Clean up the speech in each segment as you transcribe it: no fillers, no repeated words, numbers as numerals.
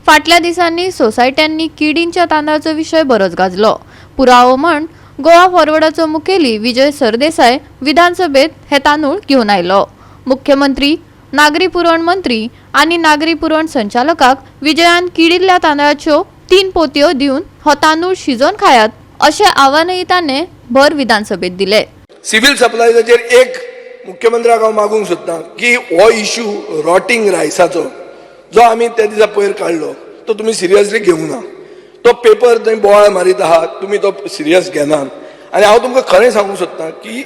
फाटल्या दिसांनी सोसायट्यांनी किडींच्या तांदळाचो विशय बरोच गाजलो. पुरावो म्हण गोवा फॉरवर्डाचो मुखेली विजय सरदेसाय विधानसभेत हे तांदूळ घेवन आयलो. मुख्यमंत्री, नागरी पुरवण मंत्री आनी नागरी पुरवण संचालकाक विजयान किडिल्ल्या तांदळाच्यो 3 पोतयो दिवन हो तांदूळ शिजोवन खायात अशें आव्हानय ताणें भर विधानसभेत दिले. सिव्हिल सप्लायजाचेर एक मुख्यमंत्र्याक हांव मागूंक सोदतां की हो इशू रॉटिंग रायसाचो जो आमी त्या दिसा पयर काडलो तो तुमी सिरियसली घेवंक ना. तो पेपर थंय बोवाळ मारीत आहात, तुमी तो सिरियस घेनात. आनी हांव तुमकां खरें सांगूंक सोदतां की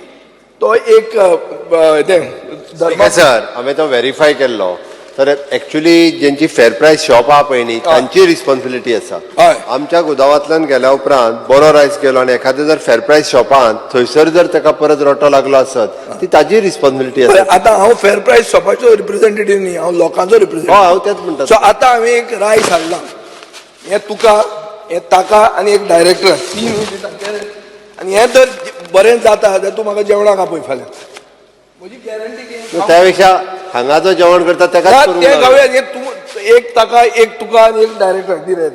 तो एक तें धर्मा सर, हांवें तो वेरीफाय केल्लो. तर एक्चुली जेंची फेर प्रायस शॉप आहा पळय न्ही, तांची रिस्पॉन्सिबिलिटी आसा. आमच्या गोदामांतल्यान गेल्या उपरांत बरो रायस गेलो आनी एखादें जर फेर प्रायस शॉपान थंयसर जर ताका परत रोटो लागलो आसत, ती ताजी रिस्पॉन्सिबिलिटी पळय, आसा. आतां हांव फेर प्रायस शॉपाचो रिप्रेझेंटेटीव न्ही, हांव लोकांचो रिप्रेझेंटेटीव. हय, हांव तेंच म्हणटा. सो आतां हांवें एक रायस हाडला, हें तुका, हें ताका आनी एक डायरेक्टर, तीन दिता. आनी हें जर बरें जाता जाल्यार तूं म्हाका जेवणाक आपय फाल्यां, म्हजी गॅरंटी की त्या पेक्षा हांगा जो जेवण करता ताकाच ना, करूंक तें लावया. खावया. हें तूं एक ताका, एक तुका आनी एक डायरेक्टर दिले.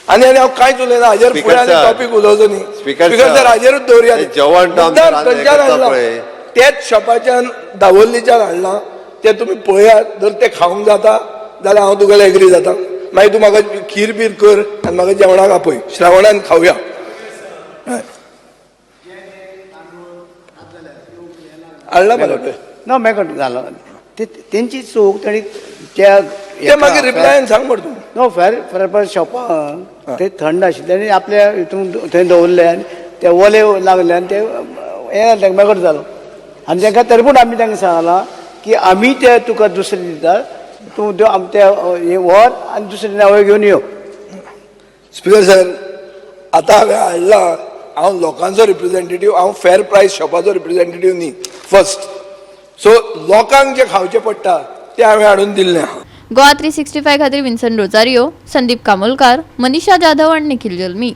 आनी आनी हांव कांयच उलयना हाजेर. Speaker फुडें आनी sir. टॉपीक उलोवचो न्ही. Speaker speaker sir. Sir, हाजेरूच दवरुया. ते जेवण तो आमचें मुद्दाम रांदचें थंयच्यान करता हाडलां. पळय. तेच शॉपाच्यान, दावोलीच्यान हाडलां तें. तुमी पळयात, जर तें खावंक जाता जाल्यार हांव तुगेलें एग्री जाता. मागीर तूं म्हाका खीर बीर कर आनी म्हाका जेवणाक आपय, श्रावणान खावया. हय. हाडला म्हाका. ना, मेकट जालो ते तेंची चूक ताणी त्या ते मागीर रिप्लायन सांग मरे तूं. नो, फेर फेर शॉपान ते थंड आशिल्ले आनी आपल्या हितून थंय दवरले आनी ते ओले लागले आनी ते हें जालें, मेकट जालो. आनी तांकां तरी पूण आमी तांकां सांगलां की आमी ते तुका दुसरे दिता, तूं त्यो ते हें व्हर आनी दुसरे नवे घेवन यो. स्पीकर सर, आतां हांवें हाडला. हांव लोकांचो रिप्रेझेंटेटीव, हांव फेर प्रायस शॉपाचो रिप्रेझेंटेटीव न्ही फर्स्ट. सो लोकांक जें खावचें पडटा तें हांवें हाडून दिल्लें आहा. गोवा 365 खातीर विन्सन रोजारियो, संदीप कामोलकार, मनीषा जाधव आणि निखिल जल्मी.